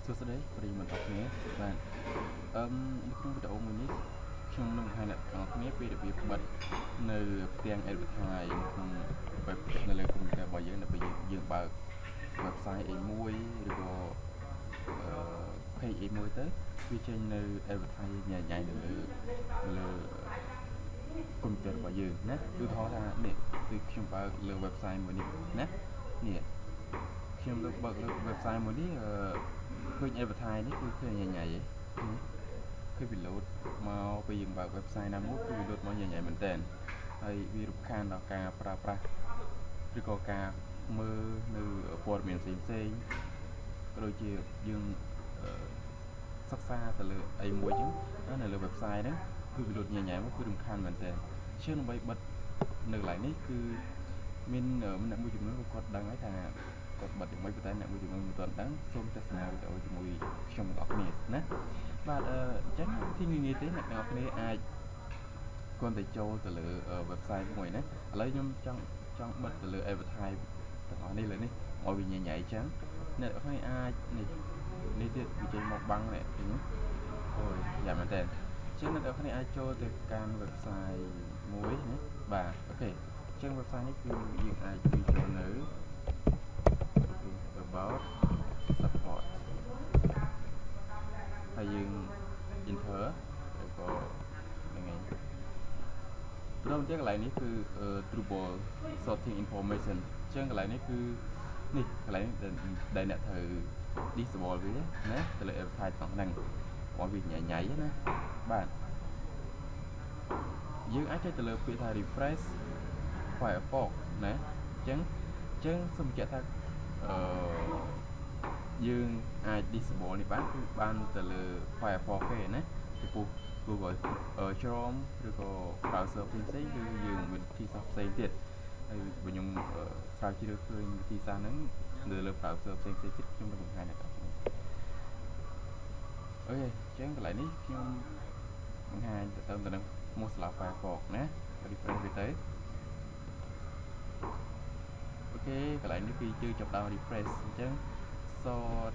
សួស្តីប្រិយមិត្តទាំងអស់គ្នាបាទអឹមនៅក្នុងវីដេអូមួយនេះខ្ញុំនឹងបង្ហាញអ្នកទាំងអស់គ្នាពីរបៀបបិទនៅផ្ទាំង advertise នៅក្នុង web នៅលើកុំព្យូទ័ររបស់យើងដល់ពេលយើងបើក website អីមួយឬក៏អឺ page អីមួយទៅវាចេញនៅ advertise ញ៉ៃញ៉ៃនៅលើកុំព្យូទ័ររបស់យើងណាឧទាហរណ៍ថានេះគឺខ្ញុំបើកលើ website មួយនេះណានេះខ្ញុំលើបើកលើ website មួយនេះអឺឃើញ advertise នេះគឺឃើញញ៉ៃញ៉ៃឯងឃើញវា load មកពេលយើងបើក website ណាមួយគឺវា load មកញ៉ៃញ៉ៃមែនតើហើយវារំខានដល់ការប្រើប្រាស់ឬក៏ការមើលនៅព័ត៌មានផ្សេងផ្សេងក៏ដូចជាយើងសិក្សាទៅលើអីមួយចឹងនៅលើ website ហ្នឹងគឺវា load ញ៉ៃញ៉ៃមកគឺរំខានមែនតើជាងដើម្បីបិទនៅកន្លែងនេះគឺមានអ្នកមួយចំនួនគាត់ដឹងហើយថាគាត់បិទយ៉ាងម៉េចប៉ុន្តែអ្នកមួយចំនួនមិនទាន់ដឹងសូមទស្សនាវីដេអូជាមួយខ្ញុំទាំងអស់គ្នាណាបាទអឺអញ្ចឹងវិធីងាយៗទេអ្នកទាំងអស់គ្នាអាចគ្រាន់តែចូលទៅលើ website មួយណាឥឡូវខ្ញុំចង់ចង់បិទទៅលើ advertise ទាំងអស់នេះលើនេះឲ្យវាញ៉ៃញ៉ៃអញ្ចឹងអ្នកទាំងអស់គ្នាអាចនេះនេះទៀតវាចេញមកបាំងនេះឃើញអូយយ៉ាងមែនតើអញ្ចឹងអ្នកទាំងអស់គ្នាអាចចូលទៅកាន់ website មួយណាបាទ OK អញ្ចឹង website នេះគឺយើងអាចវាចូលនៅ about support ហើយយើង enter ឬក៏ហ្នឹងឯងបន្តទៀតកន្លែងនេះគឺ troubleshooting information អញ្ចឹងកន្លែងនេះគឺនេះកន្លែងដែលអ្នកត្រូវ disable វាណាទៅលើ advertise ទាំងហ្នឹងរបស់វាញ៉ៃញ៉ៃណាបាទយើងអាចចុចទៅលើពាក្យថា refresh Firefox ណាអញ្ចឹងសូមបញ្ជាក់ថាអឺយើងអាច disable នេះបានគឺបានទៅលើ Firefox ទេណាពីព្រោះ Google Chrome ឬក៏ browser ផ្សេងៗគឺយើងមានវិធីសាស្ត្រផ្សេងទៀតហើយបើខ្ញុំស្រាវជ្រាវឃើញវិធីសាស្ត្រហ្នឹងនៅលើ browser ផ្សេងៗទៀតខ្ញុំនឹងបង្ហាញអ្នកទាំងអស់គ្នា OK អញ្ចឹងកន្លែងនេះខ្ញុំបង្ហាញទៅទៅនឹង Mozilla Firefox ណា refresh វាទៅ OK កន្លែងនេះគឺយើងចាប់ដើម refresh អញ្ចឹង sort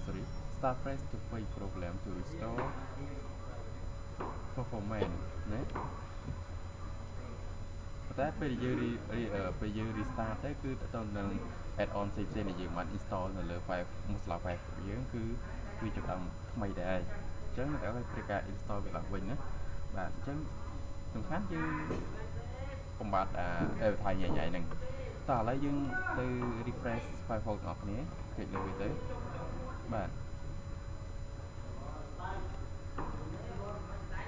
sorry, start fresh to fix problem to restore performance ណាប៉ុន្តែពេលយើងពេលយើង restart ទៅគឺទៅនឹង add on ផ្សេងៗដែលយើងបាន install នៅលើ file Mozilla Firefox យើងគឺវាចាប់ដើមថ្មីដែរអញ្ចឹងអ្នកឲ្យត្រូវការ install វាឡើងវិញណាបាទអញ្ចឹងសំខាន់យើងបំបត្តិអា advertise ញ៉ៃៗហ្នឹងតោះឥឡូវយើងទៅ refresh Firefox ទាំងអស់គ្នាคลิกលើវាទៅបាទ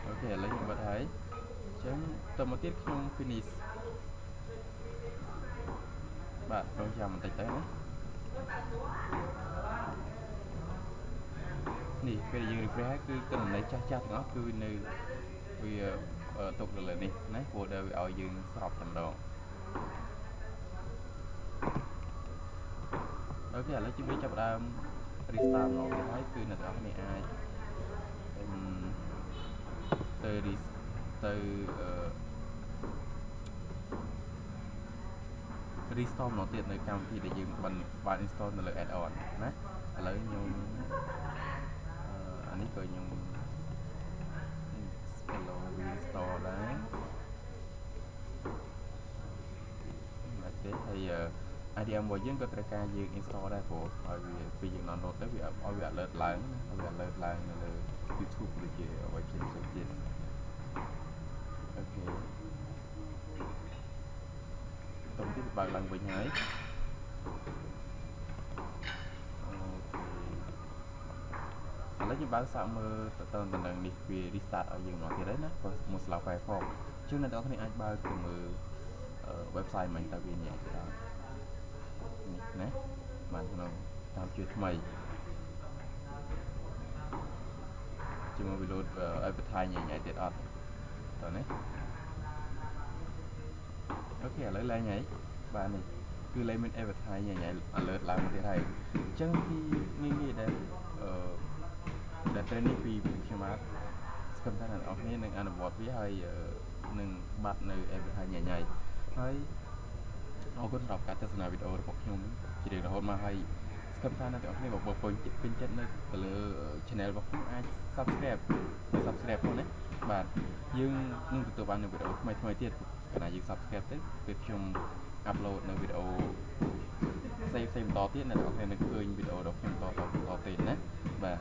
OK ឥឡូវខ្ញុំបិទហើយអញ្ចឹងតមកទៀតខ្ញុំ finish បាទរងចាំបន្តិចទៅណានេះពេលយើង refresh ហើយគឺទិន្នន័យចាស់ចាស់ទាំងអស់គឺនៅវាទុកនៅលើនេះណា folder វាឲ្យយើងស្របតែម្ដង OK ឥឡូវជំរាបចាប់ផ្ដើម restart ម្ដងទៀតហើយគឺអ្នកទាំងអស់គ្នាអាចទៅទៅអឺ restore ម្ដងទៀតនៅកម្មវិធីដែលយើងបានបាន install នៅលើ add on ណាឥឡូវខ្ញុំអានេះក៏ខ្ញុំ hello restore ដែរមិនទេហើយ IDM របស់យើងក៏ត្រូវការយើង install ដែរព្រោះឲ្យវាពេលយើង download ទៅវាឲ្យវា alert ឡើងណាឲ្យវា alert ឡើងនៅលើ YouTube ឬជាអ្វីផ្សេងៗទៀត OK តោះទៀតបើកឡើងវិញហើយ OK ឥឡូវយើងបើកសាកមើលទៅទៅនឹងនេះវា restart ឲ្យយើងម្ដងទៀតហើយណា Mozilla Firefox ជាងអ្នកទាំងអស់គ្នាអាចបើកទៅមើល website មិញតើវាញ៉ែទៅដល់នេះណាបាទក្នុងតាមជាថ្មីជាមួយវា load advertise ញ៉ៃញ៉ៃទៀតអត់តើនេះ OK ឥឡូវឡើងហើយបាទនេះគឺលែងមាន advertise ញ៉ៃញ៉ៃ alert ឡើងមកទៀតហើយអញ្ចឹងពីងាយងាយដែលអឺដែល training ពីខ្ញុំបាទស្គមថាអ្នកនរគ្នានឹងអនុវត្តវាហើយនឹងបាត់នៅ advertise ញ៉ៃញ៉ៃហើយអរគុណសម្រាប់ការទស្សនាវីដេអូរបស់ខ្ញុំជារៀងរហូតមកហើយ សង្ឃឹមថាអ្នកទាំងអស់គ្នាបើពេញចិត្តពេញចិត្តនៅទៅលើ channel របស់ខ្ញុំអាច subscribe subscribe ផងណាបាទយើងនឹងទទួលបាននូវវីដេអូថ្មីថ្មីទៀតកាលណាយើង subscribe ទៅពេលខ្ញុំ upload នៅវីដេអូផ្សេងផ្សេងបន្តទៀតអ្នកទាំងអស់គ្នានឹងឃើញវីដេអូរបស់ខ្ញុំតតបន្តទៀតណាបាទ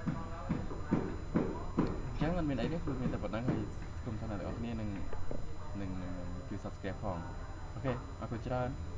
អញ្ចឹងអត់មានអីទេគឺមានតែប៉ុណ្ណឹងហើយគុំថាអ្នកទាំងអស់គ្នានឹងនឹងជួយ subscribe ផង OK អរគុណច្រើន។